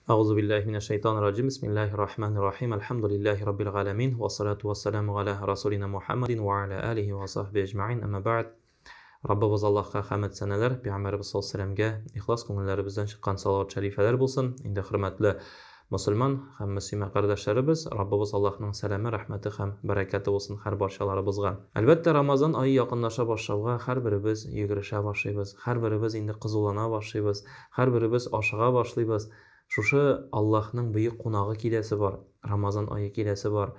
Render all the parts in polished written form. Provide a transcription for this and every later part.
Әгъузу биллаһи минәш шайтанир раҗим. Бисмиллаһир рахманир рахим. Әлхәмдүлиллаһи раббил галәмин. Вассалату вассаламу аля расулина Мухаммадин ва аля алихи ва сахби әҗмәгыйн. Әмма бәгъд. Раббыбыз Аллаһка хәмд сәнәләр, пәйгамбәребез саллаллаһу алейһи ва сәлләмгә ихлас күңелләребездән чыккан салават шәрифәләр булсын. Инде хөрмәтле мөселман һәм мөслимә кардәшләребез, Раббыбыз Аллаһның сәламе, рәхмәте һәм бәрәкәте булсын һәр барчаларыбызга. Әлбәттә, Рамазан ае якынлаша башлауга һәрберебез йөгерешә башлыйбыз, һәрберебез инде кызулана башлыйбыз, һәрберебез ашыга башлыйбыз. Шушы Аллаһның бөек кунагы киләсе бар, Рамазан ае киләсе бар.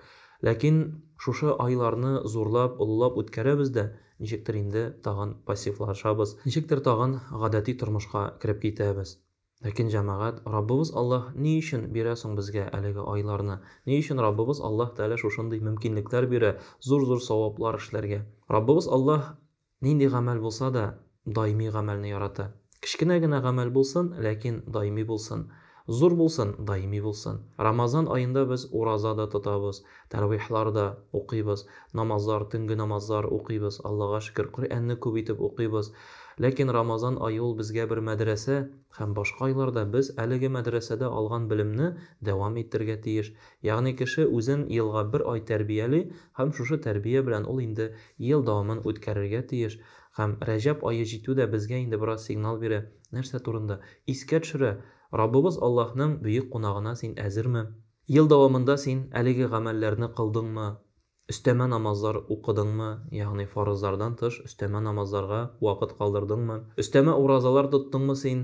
Ләкин шушы айларны зурлап, олылап үткәрәбез дә, ничектер инде тагын пассивлашабыз, ничектер тагын гадәти тормышка кереп китәбез. Ләкин, җәмәгать, Раббыбыз Аллаһ ни өчен бирә соң безгә әлеге айларны? Ни өчен Раббыбыз Аллаһ Тәгалә шушындый мөмкинлекләр бирә, зур-зур саваплар эшләргә? Раббыбыз Аллаһ нинди гамәл булса да, даими гамәлне ярата. Кечкенә генә гамәл булсын, ләкин даими булсын. Зур булсын, даими булсын. Рамазан аенда без ураза да тотабыз, тәравихлар да укыйбыз, намазлар, төнге намазлар укыйбыз, Аллага шөкер, Коръәнне күп итеп укыйбыз. Ләкин Рамазан ае ул безгә бер мәдрәсә, һәм башка айларда без әлеге мәдрәсәдә алган белемне дәвам иттерергә тиеш. Ягъни кеше үзен елга бер ай тәрбияли һәм шушы тәрбия белән ул инде ел дәвамын үткәрергә тиеш. Һәм Рәҗәб ае җитү дә безгә инде бераз сигнал бирә. Нәрсә турында? Искә төшерә, Раббыбыз Аллаһның бөек кунагына син әзерме? Ел дәвамында син әлеге гамәлләрне кылдыңмы? Өстәмә намазлар укыдыңмы, ягъни фарызлардан тыш өстәмә намазларга вакыт калдырдыңмы? Өстәмә уразалар тоттыңмы син?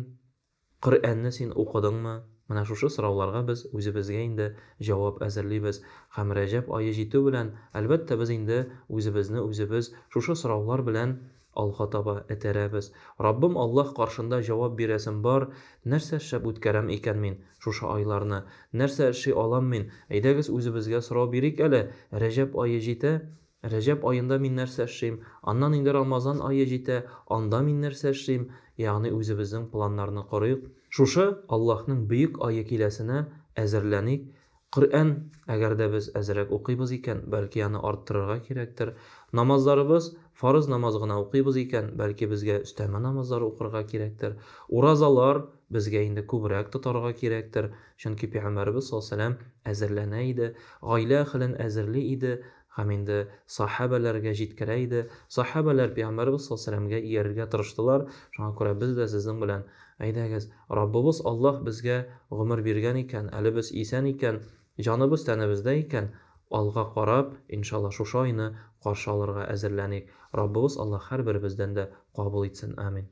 Коръәнне син укыдыңмы? Менә шушы сорауларга без үзебезгә инде җавап әзерлибез. Һәм Рәҗәб ае җитү белән, әлбәттә, без инде үзебезне үзебез шушы сораулар белән алга таба этәрәбез. Раббым Аллаһ каршында җавап бирәсем бар, нәрсә эшләп үткәрәм икән мин шушы айларны? Нәрсә эшли алам мин? Әйдәгез үзебезгә сорау бирик әле, Рәҗәб ае җитә, Рәҗәб аенда мин нәрсә эшлим? Аннан инде Рамазан ае җитә, анда мин нәрсә эшлим? Ягъни үзебезнең планнарны корыйк. Шушы Аллаһның бөек ае киләсенә әзерләник, Коръән, әгәр дә без әзрәк укыйбыз икән, бәлки аны арттырырга кирәктер. Намазларыбыз, фарыз намаз гына укыйбыз икән, бәлки безгә өстәмә намазлар укырга кирәктер. Уразалар безгә инде күбрәк тотарга кирәктер. Чөнки Пәйгамбәребез саллаллаһу алейһи ва сәлләм әзерләнә иде, гаилә әһелен әзерли иде һәм инде сахабәләргә җиткерә иде. Сахабәләр Пәйгамбәребез саллаллаһу алейһи ва сәлләмгә иярергә тырыштылар. Шуңа күрә без дә сезнең белән, әйдәгез, Раббыбыз Аллаһ безгә гомер биргән икән, әле без исән икән, җаныбыз тәнебездә икән, алга карап, иншалла, шушы айны каршы алырга әзерләник. Раббыбыз Аллаһ һәрберебездән дә кабул итсен. Амин.